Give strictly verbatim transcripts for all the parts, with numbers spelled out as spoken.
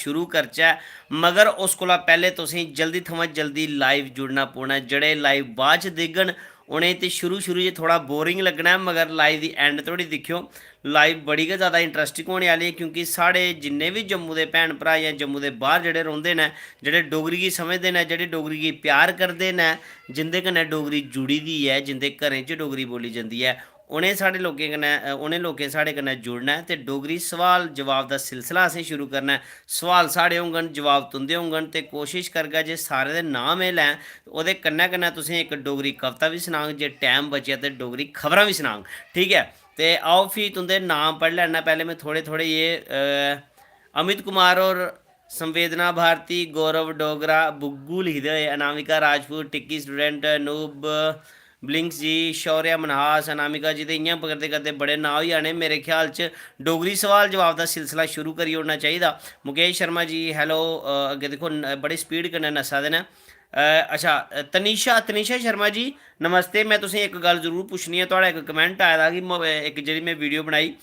शुरू करचै, मगर उस कोला पैह्लें तुसें जल्दी थमां जल्दी लाइव जुड़ना पौना ऐ। जेह्ड़े लाइव बाद च दिखङन, उ'नें ते शुरू शुरू च थोह्ड़ा बोरिंग लग्गना ऐ, मगर लाइव दी एंड धोड़ी दिक्खेओ। लाइव बड़ी गै ज़्यादा इंटरस्टिंग होने आह्ली ऐ, क्योंकि साढ़े जिन्ने बी जम्मू दे भैन भ्राऽ जां जम्मू दे बाह्र जेह्ड़े रौंह्दे न, जेह्ड़े डोगरी गी समझदे न, जेह्ड़े डोगरी गी प्यार करदे न, जिं'दे कन्नै डोगरी जुड़ी दी ऐ, जिं'दे घरें च डोगरी बोली जंदी ऐ, उ'नें साढ़े लोकें कन्नै, अ, उ'नें लोकें साढ़े कन्नै जुड़ना ऐ ते डोगरी सोआल जवाब दा सिलसिला असें शुरू करना ऐ। सोआल साढ़े होङन, जवाब तुं'दे होङन ते कोशश करगा जे सारें दे नांऽ में लैं। ओह्दे कन्नै कन्नै तुसें इक डोगरी कविता बी सनांग, जे टैम बचेआ ते डोगरी खबरां बी सनांग, ठीक ऐ? ते आओ फ्ही तुं'दे नांऽ पढ़ी लैन्ना। पैह्लें में थोह्ड़े थोह्ड़े जे, अ, अमित कुमार होर, संवेदना भारती, गौरव डोगरा, बुग्गू लिखदे होए, अनामिका राजपूत, टिक्की स्टूडेंट, नूब, ब्लिंक्स जी, शौर्या मनहास, अनामिका जी, ते इ'यां करदे करदे बड़े नांऽ होई जाने। मेरे ख्याल च डोगरी सोआल जवाब दा सिलसिला शुरू करी ओड़ना चाहिदा। मुकेश शर्मा जी, hello, अ, अग्गें दिक्खो, न-, बड़ी स्पीड कन्नै नस्सा दे न। अ, अच्छा, अ, तनीशा, तनीशा शर्मा जी, नमस्ते। में तुसेंगी इक गल्ल जरूर पुच्छनी ऐ, थुआढ़ा इक कमेंट आए दा कि म-, इक जेह्ड़ी में वीडियो बनाई,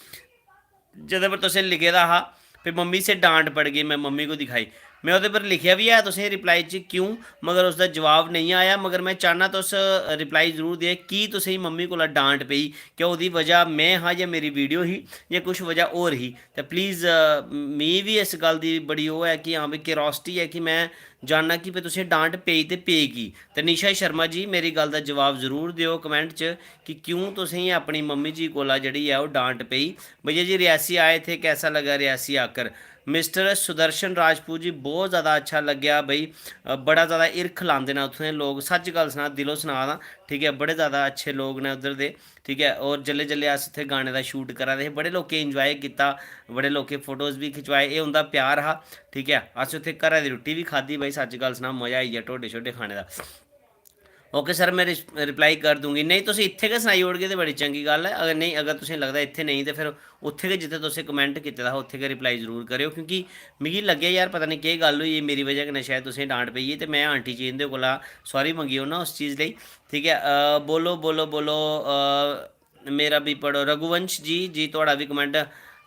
जेह्दे पर तुसें लिखे दा हा, "फिर मम्मी से डांट पड़ गई, मैं मम्मी को दिखाई।" में ओह्दे पर लिखेआ बी ऐ तुसें रिप्लाई च क्यों, मगर उसदा जवाब नेईं आया। मगर में चाह्न्नां तुस रिप्लाई जरूर देओ, की तुसेंगी मम्मी कोला डांट पेई? क्या ओह्दी वजह में हा जां मेरी वीडियो ही जां कुछ वजह होर ही? ते प्लीज, अ, मी बी इस गल्ल दी बड़ी ओह् ऐ कि हां भाई, क्यूरियोसिटी ऐ कि में जानना कि भाई तुसें डांट पेई ते पेई की। ते निशा शर्मा जी, मेरी गल्ल दा जवाब जरूर देओ कमेंट च कि क्यों तुसेंगी अपनी मम्मी जी कोला जेह्ड़ी ऐ ओह् डांट पेई। भैया जी, रियासी आए थे, कैसा लगा रियासी आकर? मिस्टर सुदर्शन राजपूत जी, बहुत ज़्यादा अच्छा लग्गेआ भाई। अ, बड़ा ज़्यादा हिरख लांदे न उत्थूं दे लोक, सच्च गल्ल सनां, दिलों सनाऽ दा, ठीक ऐ, बड़े ज़्यादा अच्छे लोक न उद्धर दे, ठीक ऐ। और जेल्लै जेल्लै अस इत्थै गाने दा शूट करा दे हे, बड़े लोकें इंजॉय कीता, बड़े लोकें फोटोज़ बी खिचवाए, एह् उं'दा प्यार हा, ठीक ऐ। अस उत्थै घरै दी रुट्टी बी खाद्धी भाई, सच्च गल्ल सनां, मज़ा आई गेआ ढोडे शोडे खाने दा। ओके सर, में रिस-, रिप्लाई कर दूंगी। नेईं, तुस इत्थै गै सनाई ओड़गे ते बड़ी चंगी गल्ल ऐ। अगर नेईं, अगर तुसें लगदा इत्थै नेईं, ते फिर उत्थै गै, जित्थै तुसें कमेंट कीते दा हा, उत्थै गै रिप्लाई जरूर करेओ, क्योंकि मिगी लग्गेआ, यार, पता निं केह् गल्ल होई, मेरी बजह कन्नै शायद तुसें डांट पेई ऐ, ते में आंटी जी इं'दे कोला सॉरी मंगी ओड़ना उस चीज़ लेई, ठीक ऐ। अ, बोलो, बोलो, बोलो, अ, मेरा भी पढ़ो। रघुवंश जी, जी, थुआढ़ा बी कमेंट।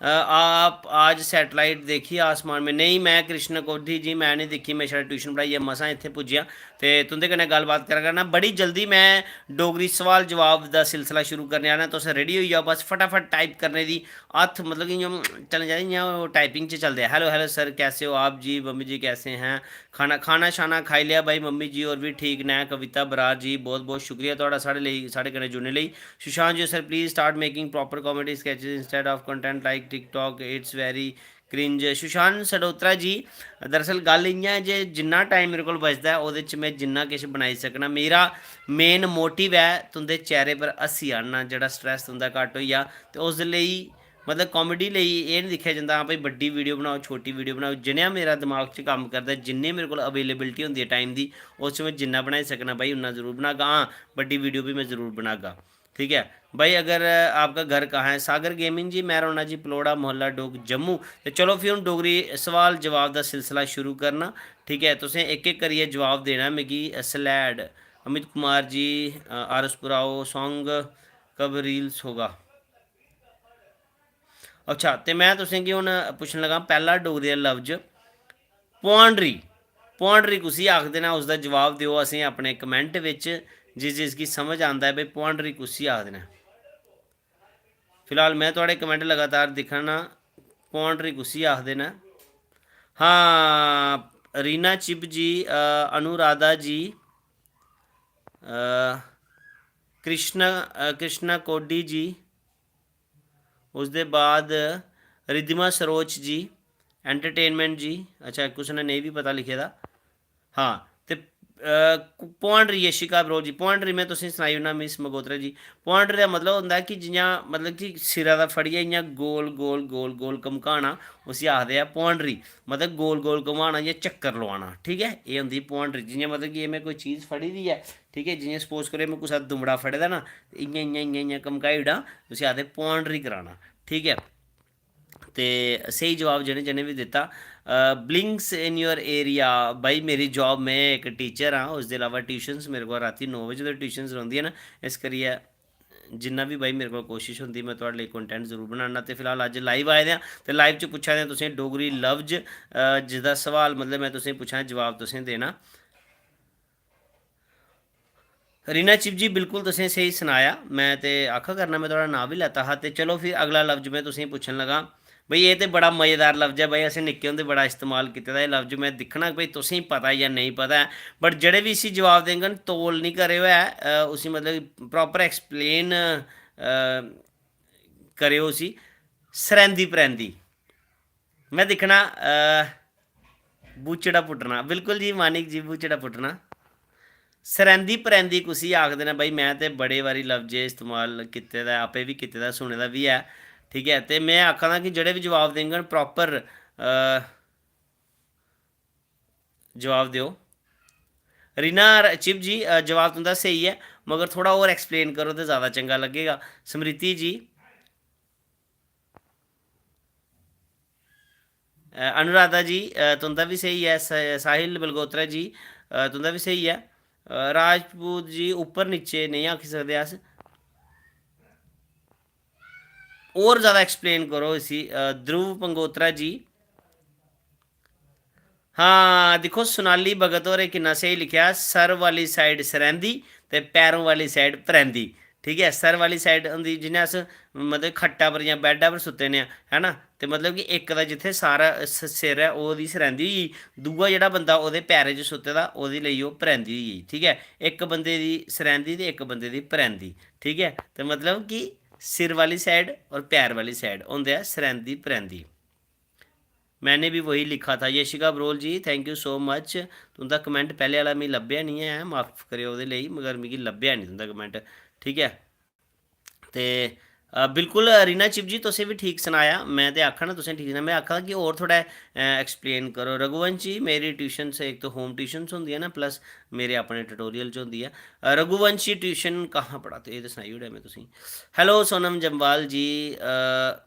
अ, आप आज सैटेलाइट देखी आसमान में? नेईं, में कृष्ण कोठी जी, में निं दिक्खी, में छड़ा ट्यूशन पढ़ाइयै मसां इत्थै पुज्जेआ ते तुं'दे कन्नै गल्लबात करा करना। बड़ी जल्दी में डोगरी सवाल जवाब दा सिलसिला शुरू करने आह्ला, तुस रेडी होई जाओ, बस फटाफट टाइप करने दी हत्थ, मतलब कि इ'यां चलने चाहिदे, इ'यां ओह् टाइपिंग च चलदे। "हेलो, हेलो सर, कैसे हो आप जी? मम्मी जी कैसे हैं? खाना, खाना शाना खाई लिया भाई? मम्मी जी होर बी ठीक न? कविता बरार जी, बहुत बहुत शुक्रिया थुआढ़ा साढ़े लेई, साढ़े कन्नै जुड़ने लेई।" सुशांत जी, "Sir, please start making proper comedy sketches instead of content like TikTok, it's very cringe।" Sushant Sadotra जी, दरअसल गल्ल इ'यां ऐ जे जिन्ना टाइम मेरे कोल बचदा ऐ, ओह्दे च में जिन्ना किश बनाई सकना। मेरा मेन मोटिव ऐ तुं'दे चेहरे पर हस्सी आह्नना, जेह्ड़ा स्ट्रेस तुं'दा घट्ट होई जा। ते उस लेई, मतलब, कामेडी लेई एह् निं दिक्खेआ जंदा, हां भाई, बड्डी वीडियो बनाओ, छोटी वीडियो बनाओ। जनेहा मेरा दमाग च कम्म करदा ऐ, जिन्नी मेरे कोल अवेलेबिलिटी होंदी ऐ टाइम दी, उस च में जिन्ना बनाई सकना भाई, उन्ना जरूर बनागा। हां, बड्डी वीडियो बी में जरूर बनागा। ठीक ऐ भाई, अगर आपका घर कहाँ है? सागर गेमिंग जी, मैं रौह्ना जी पलौड़ा मोहल्ला डोग जम्मू। ते चलो फ्ही हून डोगरी सवाल जवाब दा सिलसिला शुरू करना। ठीक ऐ, तुसें इक इक करियै जवाब देना मिगी। सलैड, अमित कुमार जी, अ, आर एस पुराओ, सॉन्ग कब रिलीज होगा? अच्छा, ते में तुसेंगी हून पुच्छन लगा, पैह्ला डोगरी दा लफ्ज पोआंडरी। पोआंडरी कुसी आखदे न, उसदा जवाब देओ असें अपने कमेंट बिच, जिस जिस गी समझ आंदा ऐ भाई पोआंडरी कुसी आखदे न। फिलहाल में थुआढ़े कमेंट लगातार दिक्खा ना, पोआंडरी कुसी आखदे न। हां, रीना चिब जी, अ, अनुराधा जी, अ, कृष्णा, अ, कृष्णा कोडी जी, उसदे बाद रिद्धिमा सरोच जी, एंटरटेनमेंट जी, अच्छा, कुसै ने नेईं बी पता लिखे दा। हां, ते, अ, कु-, पोआंडरी यशिका बरोल जी, पोआंडरी में तुसेंगी सनाई ओड़ना, मिस मगोत्रा जी, पोआंडरी दा मतलब होंदा ऐ कि जि'यां, मतलब कि सिरा दा फड़ियै इ'यां गोल, गोल, गोल, गोल घमकाना, उसी आखदे आ पोआंडरी। मतलब गोल, गोल घुमाना, इ'यां चक्कर लोआना, ठीक ऐ? एह् होंदी पोआंडरी। जि'यां, मतलब कि एह् में कोई चीज़ फड़ी दी ऐ, ठीक ऐ? जि'यां सपोज करो में कुसै दा दुमड़ा फड़े दा ना, ते इ'यां, इ'यां, इ'यां, इ'यां घमकाई ओड़ां, उसी आखदे पोआंडरी कराना, ठीक ऐ? ते स्हेई जवाब जि'नें जि'नें बी दित्ता, अ, blinks in your area, भाई, मेरी जॉब, में इक टीचर आं, उसदे इलावा ट्यूशन्स मेरे कोल रातीं नौ बजे तक ट्यूशन्स रौंह्दियां न, इस करियै जिन्ना बी भाई मेरे कोल कोशिश होंदी, में थुआढ़े लेई कंटैंट जरूर बनाना। ते फिलहाल अज्ज लाइव आए दे आं, ते लाइव च पुच्छा दे आं तुसें डोगरी लफ्ज, अ, जिसदा सवाल, मतलब, में तुसें पुच्छा, जवाब तुसें देना। रीना चिप जी, बिल्कुल तुसें स्हेई सनाया। में ते आखा करना, में थुआढ़ा नांऽ बी लैता हा। ते चलो, फिर अगला लफ्ज में तुसेंगी पुच्छन लगा। भाई, एह् ते बड़ा मज़ेदार लफ्ज ऐ भाई, असें निक्के होंदे बड़ा इस्तेमाल कीते दा एह् लफ्ज। में दिक्खना भाई, तुसेंगी पता ऐ जां नेईं पता ऐ, बट जेह्ड़े बी इसी जवाब देङन, तौल निं करेओ ऐ, अ, उसी, मतलब, प्रापर एक्सप्लेन, अ, करेओ उसी। सरैंदी परैंदी। में दिक्खना, अ, बूचड़ा पुट्टना। बिल्कुल जी मानिक जी, बूचड़ा पुट्टना। सरैंदी परैंदी कुसी आखदे न भाई? में ते बड़े बारी लफ्ज इस्तेमाल कीते दा ऐ, आपे बी कीते दा, सुने दा बी ऐ, ठीक ऐ। ते में आखा दा कि जेह्ड़े बी जवाब देङन, प्रापर, अ, जवाब देओ। रीना र-, चिप जी, अ, जवाब तुं'दा स्हेई ऐ, मगर थोह्ड़ा होर एक्सप्लेन करो ते ज़्यादा चंगा लग्गेगा। स्मृति जी, अ, अनुराधा जी, अ, तुं'दा बी स्हेई ऐ। स-, साहिल मल्होत्रा जी, अ, तुं'दा बी स्हेई ऐ। अ, राजपूत जी, उप्पर नीचे नेईं आखी सकदे अस, होर ज़्यादा एक्सप्लेन करो इसी। अ, ध्रुव पंगोत्रा जी, हां, दिक्खो, सोनाली भगत होरें किन्ना स्हेई लिखेआ, सर वाली साइड सरैंदी ते पैरों वाली साइड परैंदी। ठीक ऐ, सर वाली साइड होंदी, जि'यां अस, मतलब, खट्टा पर जां बैड्डा पर सुत्ते ने आं, है ना? ते मतलब कि इक दा जित्थै सारा स-, सिर ऐ, ओह्दी सरैंदी होई गेई, दूआ जेह्ड़ा बंदा ओह्दे पैरें च सुत्ते दा, ओह्दी लेई ओह् परैंदी होई गेई। ठीक ऐ, इक बंदे दी सरैंदी ते इक बंदे दी परैंदी। ठीक ऐ, ते मतलब कि सिर वाली साइड और पैर वाली साइड होंदे ऐ सरैंदी परैंदी। मैंने भी वही लिखा था। यशिका बरोल जी, thank you so much। तुं'दा कमेंट पैह्ले आह्ला मिगी लब्भेआ निं ऐ, माफ करेओ ओह्दे लेई, मगर मिगी लब्भेआ निं तुं'दा कमेंट, ठीक ऐ। ते, अ, बिल्कुल, अ, रीना चिप जी, तुसें बी ठीक सनाया। में ते आखा ना, तुसें ठीक सनाया। में आखा दा कि होर थोह्ड़ा, अ, एक्सप्लेन करो। रघुवंश जी, मेरी ट्यूशन से, इक तो होम ट्यूशन्स होंदी ऐ ना, प्लस मेरे अपने ट्यूटोरियल च होंदी ऐ। अ, रघुवंश जी, ट्यूशन कहाँ पढ़ाते हो? एह् ते सनाई ओड़ेआ में तुसेंगी। हेलो सोनम जम्वाल जी, अ,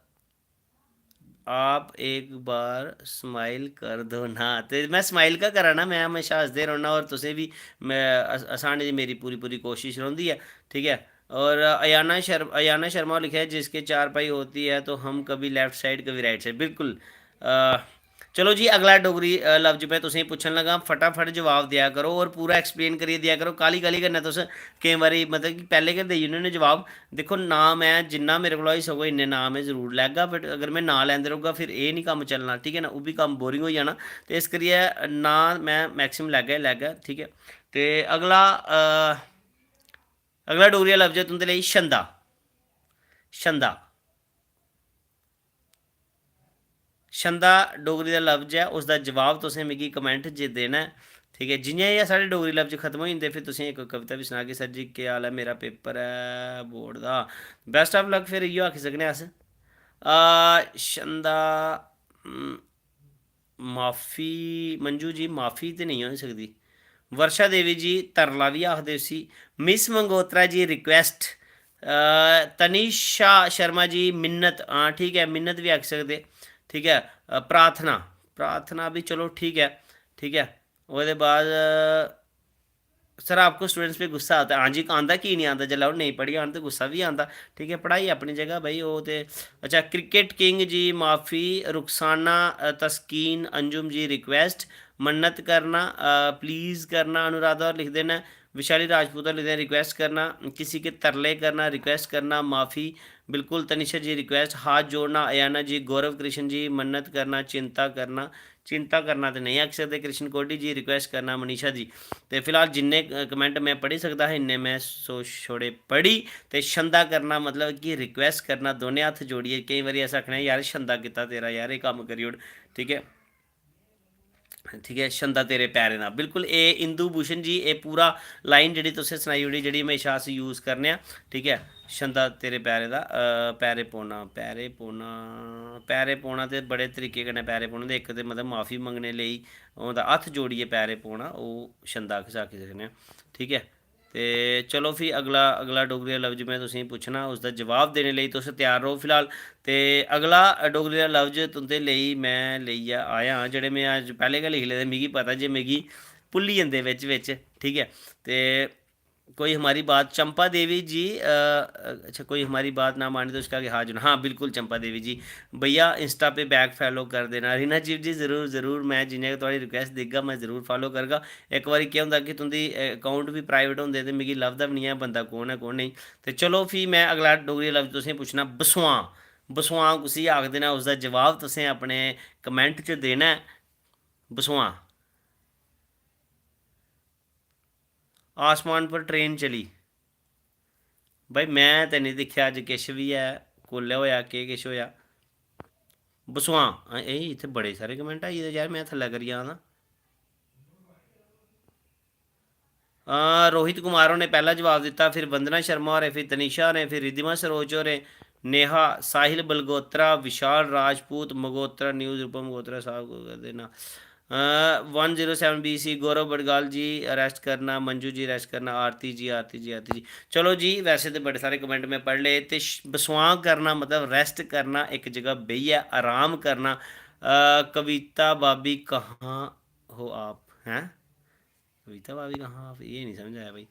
आप एक बार स्माइल कर दो ना। ते में स्माइल गै करा ना, में म्हेशा हसदे रौह्ना, और तुसें बी, में, अस-, हसाने दी मेरी पूरी, पूरी कोशिश रौंह्दी ऐ, ठीक ऐ। और अयाना शर्म-, अयाना शर्मा होर लिखेआ, "जिसके चार पाई होती है, तो हम कभी लेफ्ट साइड, कभी राइट साइड।" बिल्कुल। अ, चलो जी, अगला डोगरी, अ, लफ्ज में तुसेंगी पुच्छन लगा, फटाफट जवाब देआ करो और पूरा एक्सप्लेन करियै देआ करो। काली, काली कन्नै तुस केईं बारी, मतलब कि, पैह्लें गै देई ओड़ने होन्ने जवाब। दिक्खो, नाम ऐ, जिन्ना मेरे कोला होई सकै इन्ने नाम में जरूर लैगा, but अगर में नांऽ लैंदे रौह्गा, फिर एह् निं कम्म चलना, ठीक ऐ ना, ओह् बी कम्म बोरिंग होई जाना। ते इस करियै नांऽ में मैक्सिमम लैगा गै लैगा, ठीक ऐ। ते अगला, अ, अगला डोगरी दा लफ्ज ऐ तुं'दे लेई छंदा। छंदा। छंदा डोगरी दा लफ्ज ऐ, उसदा जवाब तुसें मिगी कमेंट च देना ऐ, ठीक ऐ। जि'यां एह् साढ़े डोगरी लफ्ज खत्म होई जंदे, फिर तुसें इक कविता बी सनागे, "सर जी, केह् हाल ऐ? मेरा पेपर ऐ बोर्ड दा।" Best of luck, फिर इ'यो आखी सकने अस। आ, छंदा, हम्म, माफी, मंजू जी, माफी ते नेईं होई सकदी। वर्षा देवी जी, तरला बी आखदे उसी। मिस मंगोत्रा जी, रिक्वेस्ट। अ, तनिषा शर्मा जी, मिन्नत, हां, ठीक ऐ, मिन्नत बी आखी सकदे, ठीक ऐ। अ, प्रार्थना, प्रार्थना बी चलो ठीक ऐ, ठीक ऐ। ओह्दे बाद, अ, सर, आपको स्टूडेंट्स पे गुस्सा आता है? हां जी, आंदा, की निं आंदा? जिसलै ओह् नेईं पढ़ी आन ते गुस्सा बी आंदा, ठीक ऐ। पढ़ाई अपनी जगह भाई, ओह् ते, अच्छा, क्रिकेट किंग जी, माफी, रुखसाना, अ, तस्कीन, अंजुम जी, रिक्वेस्ट, मन्नत करना, अ, प्लीज करना, अनुराधा होर लिखदे न, विशाली राजपूत होर लिखदे न, रिक्वेस्ट करना, किसी के तरले करना, रिक्वेस्ट करना, माफी, बिल्कुल, तनिषा जी, रिक्वेस्ट, हाथ जोड़ना, अयाना जी, गौरव कृष्ण जी, मन्नत करना, चिंता करना, चिंता करना ते नेईं आखी सकदे, कृष्ण कोहली जी, रिक्वेस्ट करना, मनीषा जी। ते फिलहाल जिन्ने, अ, कमेंट में पढ़ी सकदा हा, इन्ने में सो छोड़े पढ़ी। ते छंदा करना, मतलब कि रिक्वेस्ट करना, दोनें हत्थ जोड़ियै। केईं बारी अस आखने आं, "यार, छंदा कीता तेरा, यार, एह् कम्म करी ओड़," ठीक ऐ। ठीक ऐ, छंदा तेरे पैरें दा। बिल्कुल, एह् इंदु भूषण जी, एह् पूरा लाइन जेह्ड़ी तुसें सनाई ओड़ी, जेह्ड़ी म्हेशा अस यूज़ करने आं, ठीक ऐ। छंदा तेरे पैरें दा, अ, पैरें पौना, पैरें पौना, पैरें पौना ते बड़े तरीके कन्नै पैरें पौना। ते इक ते, मतलब, माफी मंगने लेई होंदा, हत्थ जोड़ियै पैरें पौना, ओह् छंदा अस आखी सकने आं, ठीक ऐ। ते चलो, फ्ही अगला, अगला डोगरी दा लफ्ज में तुसेंगी पुच्छना, उसदा जवाब देने लेई तुस त्यार र'वो फिलहाल। ते अगला डोगरी दा लफ्ज तुं'दे लेई में लेइयै आया आं, जेह्ड़े में अज्ज पैह्लें गै लिखी लेदे, मिगी पता जे मिगी भुल्ली जंदे बिच्च बिच्च, ठीक ऐ। ते कोई हमारी बात, चंपा देवी जी, अ, अ, अच्छा, कोई हमारी बात ना माने तो उसका आगे हाथ जोड़ना। हाँ, बिल्कुल चंपा देवी जी, भैया Insta पे back follow कर देना। रीना जी, जी, ज़रूर, ज़रूर, मैं जिन्ने थुआढ़ी request दिखगा, मैं ज़रूर follow करगा। इक बारी केह् होंदा कि तुं'दी account बी private होंदे ते मिगी लभदा बी निं ऐ बंदा कौन ऐ, कौन नेईं। ते चलो, फ्ही मैं अगला डोगरी लफ्ज तुसें पुच्छना, बसोआं। बसोआं कुसी आखदे न, उसदा जवाब तुसें अपने comment च देना ऐ। बसोआं। आसमान पर ट्रेन चली। भाई, मैं ते निं दिक्खेआ अज्ज किश बी ऐ, कुसलै होएआ, केह् किश होएआ। बसोआं, अ, एह् इत्थै बड़े सारे comment आई गेदे यार, मैं थल्लै करी जा ना। हां, रोहित कुमार होरें पैह्ला जवाब दित्ता, फिर वंदना शर्मा होरें, फिर तनिषा होरें, फिर रिद्धिमा सरोज होरें, नेहा, साहिल बलगोत्रा, विशाल राजपूत, मगोत्रा न्यूज़, रूपम मगोत्रा साहब को कर देना। वन जीरो सेवन बी सी, गौरव बडगाल जी अरेस्ट करना, मंजू जी अरेस्ट करना, आरती जी, आरती जी, आरती जी। चलो जी, वैसे ते बड़े सारे comment में पढ़ ले। ते श-, बसोआं करना मतलब rest करना, इक जगह बेहियै आराम करना। अ, कविता भाभी कहाँ हो आप, हैं? कविता भाभी कहाँ हो आप? ये नहीं समझ आया भाई।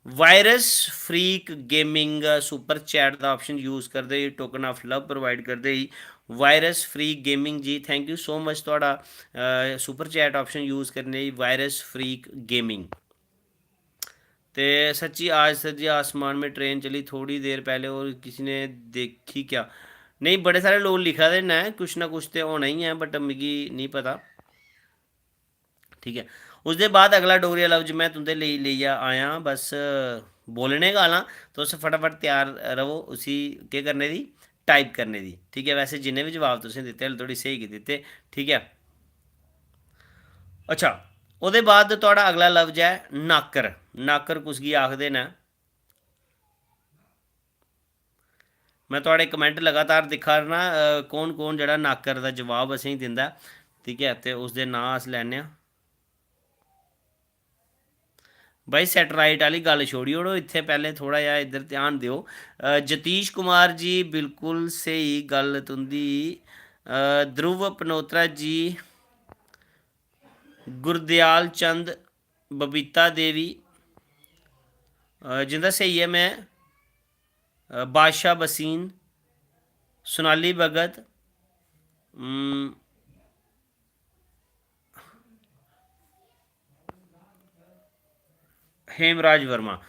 Virus freak gaming super chat दा option use करदे होई token of love provide करदे होई virus freak gaming ji, thank you so much थुआढ़ा super chat option use करने लेई, वायरस फ्रीक गेमिंग। ते सच्ची आज सर जी आसमान में ट्रेन चली थोड़ी देर पहले और किसी ने देखी क्या? नेईं, बड़े सारे लोक लिखा दे न, कुछ ना कुछ ते होना ही ऐ, but मिगी निं पता। ठीक ऐ, उसदे बाद अगला डोगरी लफ्ज में तुं'दे लेई लेइयै आया, बस बोलने गै आह्ला, तुस फटाफट त्यार र'वो उसी केह् करने दी, type करने दी। ठीक ऐ, वैसे जिन्ने बी जवाब तुसें दित्ते, हल्ले धोड़ी स्हेई गै दित्ते। ठीक ऐ, अच्छा, ओह्दे बाद थुआढ़ा अगला लफ्ज ऐ नाकर। नाकर कुसगी आखदे न? में थुआढ़े comment लगातार दिक्खा 'रना, अ, कौन कौन जेह्ड़ा नाकर दा जवाब असेंगी दिंदा ऐ, ठीक ऐ, ते उसदे नांऽ अस लैन्ने आं। भाई, satellite आह्ली गल्ल छोड़ी ओड़ो, इत्थै पैह्लें थोह्ड़ा जेहा इद्धर ध्यान देओ। अ, जतीश कुमार जी, बिल्कुल स्हेई गल्ल तुं'दी। अ, ध्रुव पनोत्रा जी, गुरदयाल चंद, बबीता देवी, अ, जिं'दा स्हेई ऐ में, अ, बादशाह बसीन, सोनाली भगत, उम, हेमराज वर्मा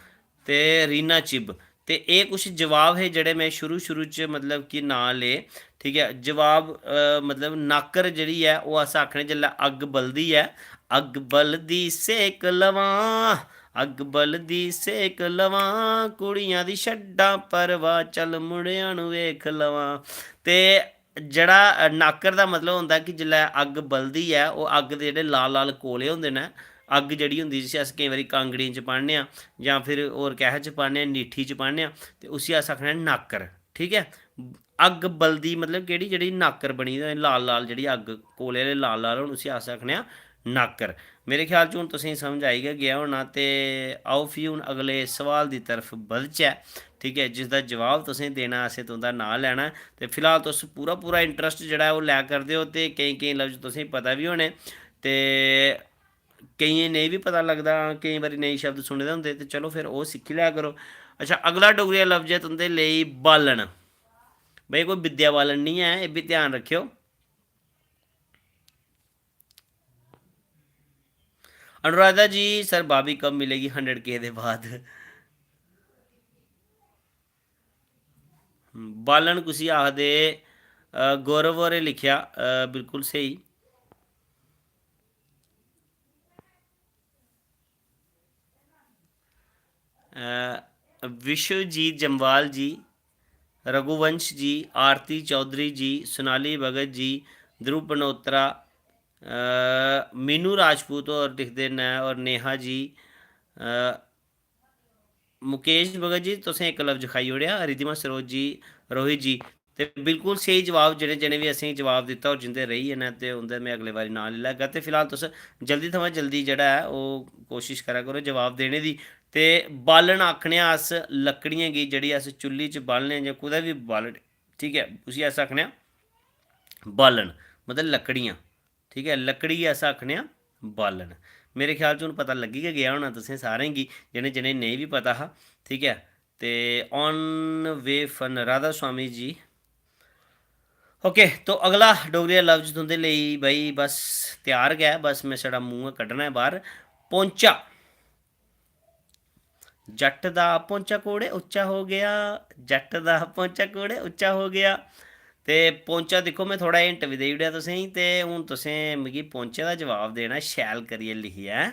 ते रीना चिब। ते एह् कुछ जवाब हे जेह्ड़े में शुरू शुरू च मतलब कि नांऽ ले। ठीक ऐ, जवाब, अ, मतलब नाकर जेह्ड़ी ऐ ओह् अस आखने जेल्लै अग्ग बलदी ऐ, अग्ग बलदी सेक लवां, अग्ग बलदी सेक लवां, कुड़ियां दी छड्डां परवाह, चल मुड़ेआं नू वेख लवां। ते जेह्ड़ा, अ, नाकर दा मतलब होंदा कि जिसलै अग्ग बलदी ऐ, ओह् अग्ग दे जेह्ड़े लाल लाल कोले होंदे न, अग्ग जेह्ड़ी होंदी जिसी अस केईं बारी कांगड़ियें च पान्ने आं जां फिर होर कैहे च पान्ने आं, ङीठी च पान्ने आं, ते उसी अस आखने आं नाकर। ठीक ऐ, अग्ग बलदी मतलब केह्ड़ी, जेह्ड़ी नाकर बनी दी होऐ, लाल लाल जेह्ड़ी अग्ग कोले आह्ले लाल लाल होन, उसी अस आखने आं नाकर। मेरे ख्याल च हून तुसेंगी समझ आई गै गेआ होना, ते आओ फ्ही हून अगले सोआल दी तरफ बधचै। ठीक ऐ, जिसदा जवाब तुसें देना, असें तुं'दा नांऽ लैना ऐ। ते फिलहाल तुस पूरा पूरा interest जेह्ड़ा ऐ ओह् लै करदे ओ, ते केईं केईं लफ्ज तुसेंगी पता बी होने, ते केइयें नेईं बी पता लगदा, केईं बारी नेईं शब्द सुने दे होंदे, ते चलो फिर ओह् सिक्खी लै करो। अच्छा, अगला डोगरी दा लफ्ज ऐ तुं'दे लेई बालन। भाई, कोई विद्या बालन निं ऐ, एह् बी ध्यान रक्खेओ। अनुराधा जी, सर भाभी कब मिलेगी हंड्रेड के दे बाद? बालन कुसी आखदे? अ, गौरव होरें लिखेआ, अ, बिल्कुल स्हेई। अ, विश्वजीत जम्वाल जी, रघुवंश जी, आरती चौधरी जी, सोनाली भगत जी, ध्रुव पनोत्रा, अ, मीनू राजपूत होर लिखदे न, और नेहा जी, अ, मुकेश भगत जी, तुसें इक लफ्ज खाई ओड़ेआ, रिद्धिमा सरोज जी, रोहित जी, ते बिल्कुल स्हेई जवाब, जि'नें जि'नें बी असेंगी जवाब दित्ता और जिं'दे रेही गे न, ते उं'दे में अगले बारी नांऽ लेई लैगा। ते फिलहाल तुस जल्दी थमां जल्दी जेह्ड़ा ऐ, ओह् कोशिश करा करो जवाब देने दी। ते बालन आखने आं अस लकड़ियें गी, जेह्ड़ी अस चुल्ली च बालने आं जां कुतै बी बालने, ठीक ऐ, उसी अस आखने आं बालन, मतलब लकड़ियां। ठीक ऐ, लकड़ी गी अस आखने आं बालन। मेरे ख्याल च हून पता लग्गी गै गेआ होना तुसें सारें गी, जि'नें जि'नें नेईं बी पता हा, ठीक ऐ। ते on way fun Radha Swami ji. Okay, तो अगला डोगरी दा लफ्ज तुं'दे लेई भाई बस त्यार गै, बस में छड़ा मूंह कड्ढना ऐ बाह्र। पौंचा। जट्ट दा पौंचा कोड़े उच्चा हो गेआ, जट्ट दा पौंचा कोड़े उच्चा हो गेआ। ते पौंचा दिक्खो, में थोह्ड़ा हिंट बी देई ओड़ेआ तुसेंगी, ते हून तुसें मिगी पौंचे दा जवाब देना शैल करियै लिखियै।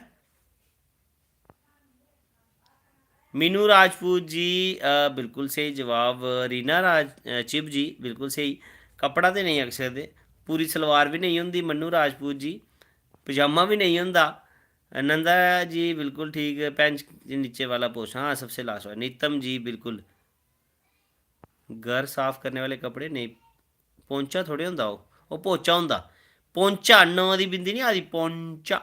मीनू राजपूत जी, अ, बिल्कुल स्हेई जवाब। रीना राज, अ, चिब जी, बिल्कुल स्हेई। कपड़ा ते नेईं आखी सकदे, पूरी सलवार बी नेईं होंदी मन्नू राजपूत जी, पजामा बी नेईं होंदा। नंदा जी, बिल्कुल ठीक। पैंच जी, नीचे वाला पोर्शन, हाँ, सबसे लास्ट वाला। नीतम जी, बिल्कुल। घर साफ करने वाले कपड़े नेईं, पौंचा थोड़े होंदा ओह्, ओह् पोचा होंदा। पौंचा, न दी बिंदी निं आई दी, पौंचा।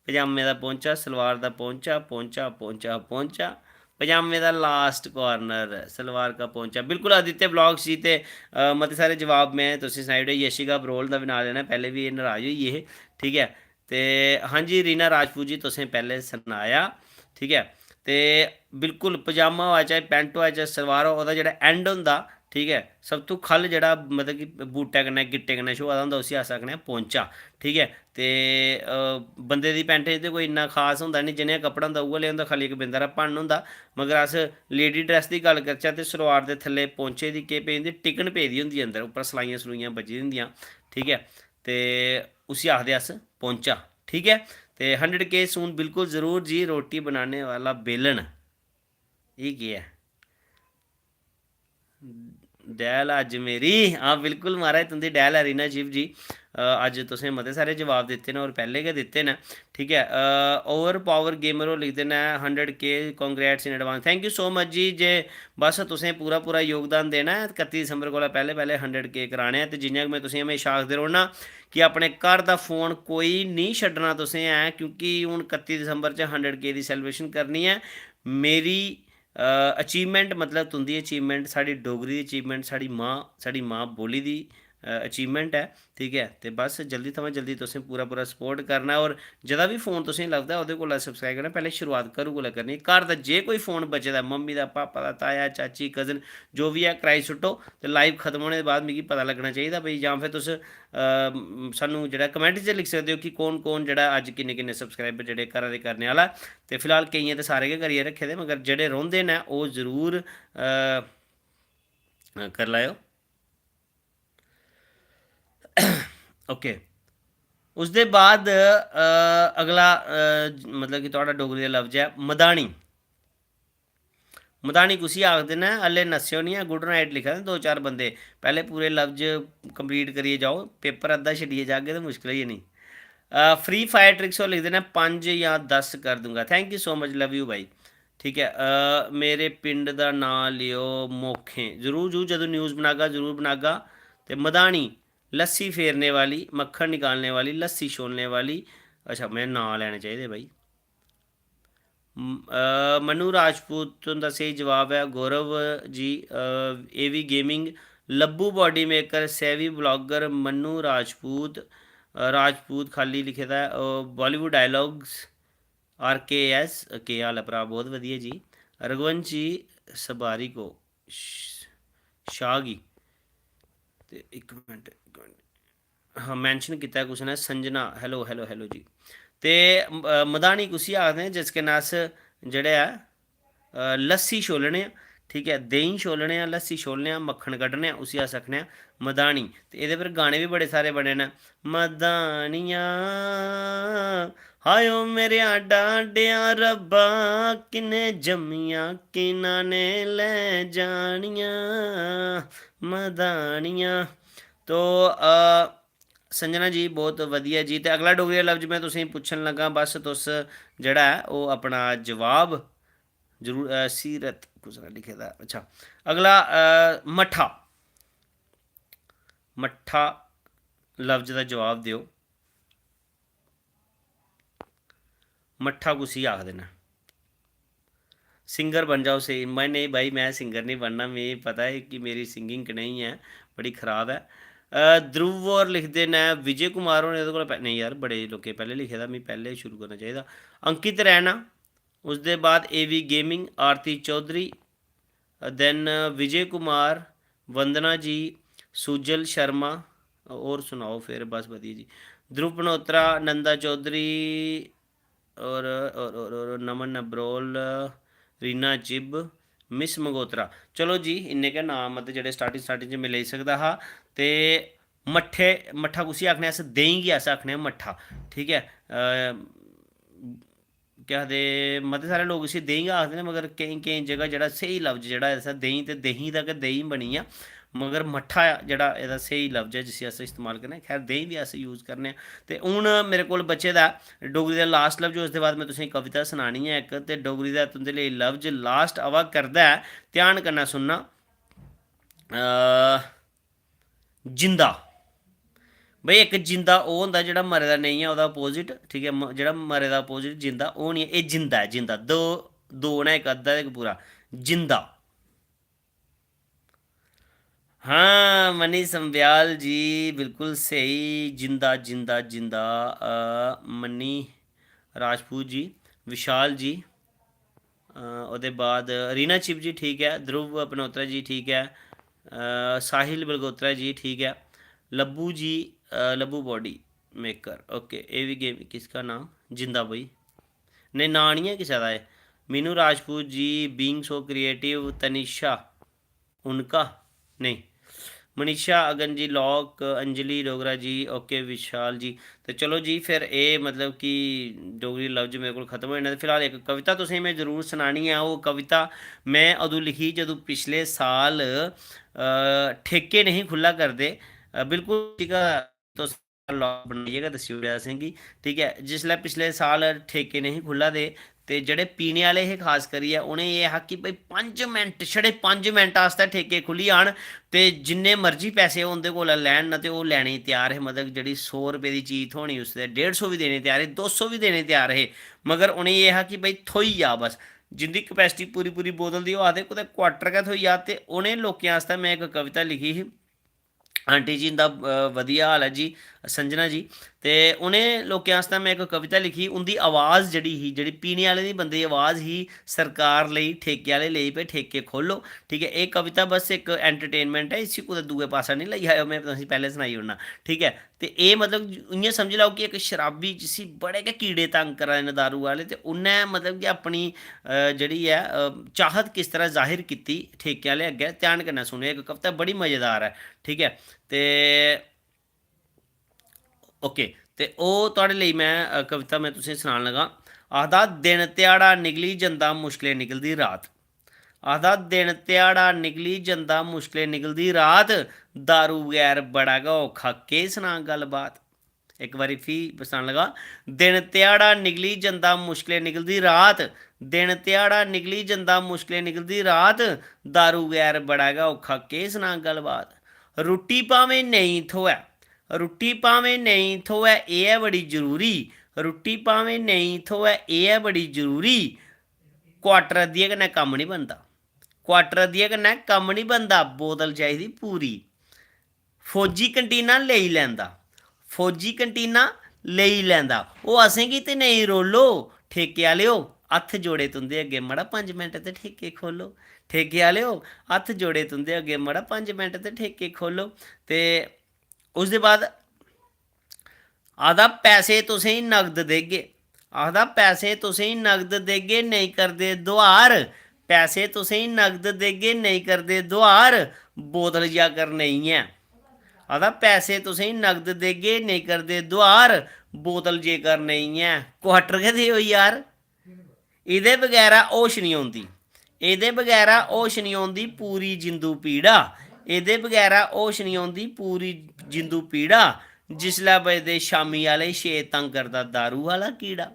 पजामे दा पौंचा, सलवार दा पौंचा, पौंचा, पौंचा, पौंचा। पजामे दा लास्ट कॉर्नर, सलवार का पौंचा। बिल्कुल आदित्य ब्लॉग्स जी, ते अ, मते सारे जवाब में तुसें सनाई ओड़े। यशिका बरोल दा बी नांऽ लैना, पैह्लें बी एह् नराज होई गे हे, ठीक ऐ। ते हां जी, रीना राजपूत जी, तुसें पैह्लें सनाया, ठीक ऐ। ते बिल्कुल पजामा होऐ, चाहे पैंट होऐ, चाहे सलवार होऐ, ओह्दा जेह्ड़ा एंड होंदा, ठीक ऐ, सब तों ख'ल्ल जेह्ड़ा, मतलब कि बूटै कन्नै, गिट्टे कन्नै छ्होआ दा होंदा, उसी अस आखने आं पौंचा, ठीक ऐ। ते, अ, बंदे दी पैंटें च ते कोई इन्ना खास होंदा निं, जनेहा कपड़ा होंदा, उ'ऐ लेहा होंदा, खाल्ली इक बिंद हारा भन्न होंदा। मगर अस लेडी ड्रैस दी गल्ल करचै ते सलवार दे थल्ले पौंचे दी केह् पेई होंदी, टिकन पेदी होंदी अंदर, उप्पर सलाइयां सलुइयां बज्जी दियां होंदियां, ठीक ऐ। ते उसी आखदे अस पौंचा, ठीक ऐ। ते हंड्रेड के सून बिल्कुल ज़रूर जी, रोटी बनाने वाला बेलन। एह् केह् ऐ? डैल अज्ज मेरी, हां, बिल्कुल महाराज, तुं'दी डैल ऐ रीना शिव जी। अ, अज्ज तुसें मते सारे जवाब दित्ते न, होर पैह्लें गै दित्ते न, ठीक ऐ। अ, ओवर पावर गेमर होर लिखदे न, hundred K, congrats in advance, thank you so much जी। जे बस तुसें पूरा पूरा योगदान देना ऐ, कत्ती दिसंबर कोला पैह्लें पैह्लें हंड्रेड के कराने ऐ। ते जि'यां कि में तुसेंगी म्हेशा आखदे रौह्ना कि अपने घर दा फोन कोई निं छड्डना तुसें ऐ, क्योंकि हून कत्ती दिसंबर च हंड्रेड के दी सेलिब्रेशन करनी ऐ। मेरी अचीवमेंट, मतलब तुं'दी अचीवमेंट, साढ़ी डोगरी दी अचीवमेंट, साढ़ी मां, साढ़ी मां बोली दी अचीवमेंट ऐ, ठीक ऐ। ते बस जल्दी थमां जल्दी तुसें पूरा पूरा सपोर्ट करना। और जेह्दा बी फोन तुसेंगी लभदा ऐ, ओह्दे कोला सब्सक्राइब करना। पैह्लें शुरुआत घरू कोला करनी। घर दा जे कोई फोन बचे दा, मम्मी दा, पापा दा, ताया, चाची, कजन, जो बी ऐ, कराई सुट्टो। ते लाइव खत्म होने दे बाद मिगी पता लग्गना चाहिदा भाई, जां फिर तुस, अ, सानू जेह्ड़ा कमेंट च लिखी सकदे ओ कि कौन कौन जेह्ड़ा अज्ज किन्ने किन्ने सब्सक्राइबर जेह्ड़े घरा दे करने आह्ला। ते फिलहाल केइयें ते सारे गै करियै रक्खे दे, मगर जेह्ड़े रौंह्दे न, ओह् जरूर, अ, करी लैओ। ओके, उसदे बाद, अ, अगला, अ, मतलब कि थुआढ़ा डोगरी दा लफ्ज ऐ मदानी। मदानी कुसी आखदे न? हल्ले नस्सेओ निं ऐ, गुड नाइट लिखा दे दो चार बंदे। पैह्लें पूरे लफ्ज कंप्लीट करियै जाओ, पेपर अद्धा छड्डियै जागे ते मुश्कल होई जानी। अ, फ्री फायर ट्रिक्स होर लिखदे न, "पंज जां दस कर दूंगा।" Thank you so much, love you भाई। ठीक ऐ, अ, मेरे पिंड दा नांऽ लियो मोखें। जरूर, जरूर, जदूं न्यूज़ बनागा, जरूर बनागा। ते मधानी, लस्सी फेरने वाली, मक्खन निकालने वाली, लस्सी छोलने वाली। अच्छा, में नांऽ लैने चाहिदे भाई। म-, अ, मनु राजपूत हुंदा स्हेई जवाब ऐ, गौरव जी, अ, AV gaming, Labbu body maker, savvy blogger, Manu Rajput, अ, राजपूत खाल्ली लिखे दा ऐ, अ, Bollywood dialogues, R K S, केह् हाल ऐ भ्राऽ? बहुत बधिया जी। रघुवंश जी सबारी को, श-, शाह गी। ते इक मिंट, इक मिंट। हां, mention कीता ऐ कुसै ने, संजना, hello, hello, hello जी। ते, अ, मधानी कुसी आखदे न जिस कन्नै अस जेह्ड़ा ऐ, अ, लस्सी छोलने आं, ठीक ऐ, देहीं छोलने आं, लस्सी छोलने आं, मक्खन कड्ढने आं, उसी अस आखने आं मधानी। ते एह्दे पर गाने बी बड़े सारे बने न, मधानियां, हायो मेरेआ डांडेआ रब्बा, किन्ने जम्मियां किन्ना ने लै जानियां मधानियां। तो, अ, संजना जी, बहुत बधिया जी। ते अगला डोगरी दा लफ्ज में तुसेंगी पुच्छन लगा, बस तुस जेह्ड़ा ऐ ओह् अपना जवाब जरूर, अ, सीरत कुसै ने लिखे दा। अच्छा, अगला, अ, मट्ठा। मट्ठा लफ्ज दा जवाब देओ। मट्ठा कुसी आखदे न? सिंगर बन जाओ स्हेई। मैं, नेईं भाई, मैं सिंगर नहीं बनना। मिगी पता ऐ कि मेरी सिंगिंग कनेही ऐ, बड़ी खराब ऐ। अ, ध्रुव होर लिखदे न, विजय कुमार होरें एह्दे कोला पै-, नेईं यार, बड़े लोकें पैह्लें लिखे दा, मी पैह्लें शुरू करना चाहिदा। अंकित रैना, उसदे बाद A V gaming, Aarti Chaudhary, then Vijay Kumar, Vandana ji, Sujal Sharma, होर सनाओ फिर, बस बधिया जी। ध्रुव पनोत्रा, नंदा चौधरी, और, और, और, और नमन नबरोल, रीना चिब, मिस मंगोत्रा। चलो जी, इन्ने गै नाम मतलब जेह्ड़े starting, starting च में लेई सकदा हा। ते मट्ठे, मट्ठा कुसी आखने अस? देहीं गी अस आखने आं मट्ठा, ठीक ऐ। अ, केह् आखदे, मते सारे लोक इसी देहीं गै आखदे न, मगर केईं, केईं जगह जेह्ड़ा स्हेई लफ्ज जेह्ड़ा ऐ, देहीं ते देहीं दा गै देहीं बनी गेआ, मगर मट्ठा जेह्ड़ा एह्दा स्हेई लफ्ज ऐ जिसी अस इस्तेमाल करने आं। खैर, देहीं बी अस use करने आं। ते हून मेरे कोल बचे दा ऐ डोगरी दा last लफ्ज, उसदे बाद में तुसेंगी कविता सनानी ऐ इक। ते डोगरी दा तुं'दे लेई लफ्ज last आवा करदा ऐ, ध्यान कन्नै सुनना। अ, जिंदा। भाई, इक जिंदा ओह् होंदा जेह्ड़ा मरे दा नेईं ऐ, ओह्दा opposite, ठीक ऐ, म-, जेह्ड़ा मरे दा opposite जिंदा, ओह् निं ऐ। एह् जिंदा ऐ, जिंदा। दो, दो न, इक अद्धा ते इक पूरा। जिंदा। हाँ, मनी संब्याल जी, बिल्कुल स्हेई। जिंदा, जिंदा, जिंदा। अ, मनी राजपूत जी, विशाल जी, अ, ओह्दे बाद रीना चिब जी, ठीक ऐ। ध्रुव पनोत्रा जी, ठीक ऐ। अ, साहिल बलगोत्रा जी, ठीक ऐ। लब्बू जी, अ, Labbu body maker, OK। A V game, किसका नाम? जिंदा भाई। नेईं, नांऽ निं ऐ किसै दा एह्। Meenu Rajput ji, Being So Creative, Tanisha, उनका, नेईं, मनीषा अगन जी, लॉक, अंजलि डोगरा जी, OK विशाल जी। ते चलो जी, फिर एह् मतलब कि डोगरी लफ्ज मेरे कोल खत्म होई जाने। ते फिलहाल इक कविता तुसेंगी में जरूर सनानी ऐ। ओह् कविता में अदूं लिखी जदूं पिछले साल, अ, ठेके नेईं खु'ल्ला करदे। अ, बिल्कुल ठीक ऐ, तुस लॉक बनाइयै गै दस्सी ओड़ेआ असेंगी, ठीक ऐ। जिसलै पिछले साल ठेके नेईं खु'ल्ला दे, ते जेह्ड़े पीने आह्ले हे खास करियै, उ'नें एह् हा कि भाई पंज मिंट, छड़े पंज मिंट आस्तै ठेके खु'ल्ली जान, ते जिन्ने मर्जी पैसे उं'दे कोला लैन ना, ते ओह् लैने गी त्यार हे। मतलब, जेह्ड़ी सौ रपेऽ दी चीज थ्होनी, उसदे डेढ़ सौ बी देने गी त्यार हे, दो सौ बी देने गी त्यार हे, मगर उ'नेंगी एह् हा कि भाई, थ्होई जा बस। जिंदी capacity पूरी पूरी बोतल दी, ओह् आखदे कुतै quarter गै थ्होई जा। ते उ'नें लोकें आस्तै में इक कविता लिखी ही, आंटी जी, इं'दा, अ, बधिया हाल ऐ जी, संजना जी। ते उ'नें लोकें आस्तै में इक कविता लिखी, उं'दी अवाज जेह्ड़ी ही, जेह्ड़ी पीने आह्ले दी बंदे दी अवाज ही, सरकार लेई, ठेके आह्ले लेई, भाई, ठेके खोह्ल्लो, ठीक ऐ। एह् कविता बस इक entertainment ऐ, इसी कुतै दूए पासै निं लेई जाएओ, में तुसेंगी पैह्लें सनाई ओड़ना, ठीक ऐ। ते एह्, मतलब, इ'यां समझी लैओ कि इक शराबी, जिसी बड़े गै कीड़े तंग करा दे न दारू आह्ले, ते उ'न्नै, मतलब, कि अपनी, अ, जेह्ड़ी ऐ, अ, चाहत किस तरह जाहिर कीती ठेके आह्ले अग्गें, ध्यान कन्नै सुनेओ, इक कविता बड़ी मज़ेदार ऐ, ठीक ऐ। ते OK, ते ओह् थुआढ़े लेई में, अ, कविता में तुसेंगी सनान लगा। आखदा, "दिन ध्याड़ा निकली जंदा, मुश्कलें निकलदी रात।" आखदा, "दिन ध्याड़ा निकली जंदा, मुश्कलें निकलदी रात, दारू बगैर बड़ा गै औखा, केह् सनां गल्लबात।" इक बारी फ्ही सनान लगा, "दिन ध्याड़ा निकली जंदा, मुश्कलें निकलदी रात, दिन ध्याड़ा निकली जंदा, मुश्कलें निकलदी रात, दारू बगैर बड़ा गै औखा, केह् सनां गल्लबात। रुट्टी भामें नेईं थ्होऐ, रुट्टी भामें नेईं थ्होऐ, एह् ऐ बड़ी जरूरी, रुट्टी भामें नेईं थ्होऐ, एह् ऐ बड़ी जरूरी, क्वार्टर अद्धिये कन्नै कम्म निं बनदा, क्वार्टर अद्धिये कन्नै कम्म निं बनदा, बोतल चाहिदी पूरी।" फौजी कंटीनां लेई लैंदा, फौजी कंटीनां लेई लैंदा, ओह् असेंगी ते नेईं रोलो। ठेके आह्लेओ, हत्थ जोड़े तुं'दे अग्गें, मड़ा, पंज मिंट ते ठेके खोह्ल्लो। ठेके आह्लेओ, हत्थ जोड़े तुं'दे अग्गें, मड़ा, पंज मिंट ते ठेके खोह्ल्लो। ते उसदे बाद आखदा, "पैसे तुसेंगी नगद देगे।" आखदा, "पैसे तुसेंगी नगद देगे, नेईं करदे दुहार। पैसे तुसेंगी नगद देगे, नेईं करदे दुहार, बोतल जेकर नेईं ऐ।" आखदा, "पैसे तुसेंगी नगद देगे, नेईं करदे दुहार, बोतल जेकर नेईं ऐ।" क्वार्टर गै देओ यार। एह्दे बगैरा होश निं औंदी, एह्दे बगैरा होश निं औंदी, पूरी जिंदू पीड़ा। एह्दे बगैरा होश निं औंदी, पूरी जिंदू पीड़ा। जिसलै बजदे शामी आह्ले छे, तंग करदा दारू आह्ला कीड़ा।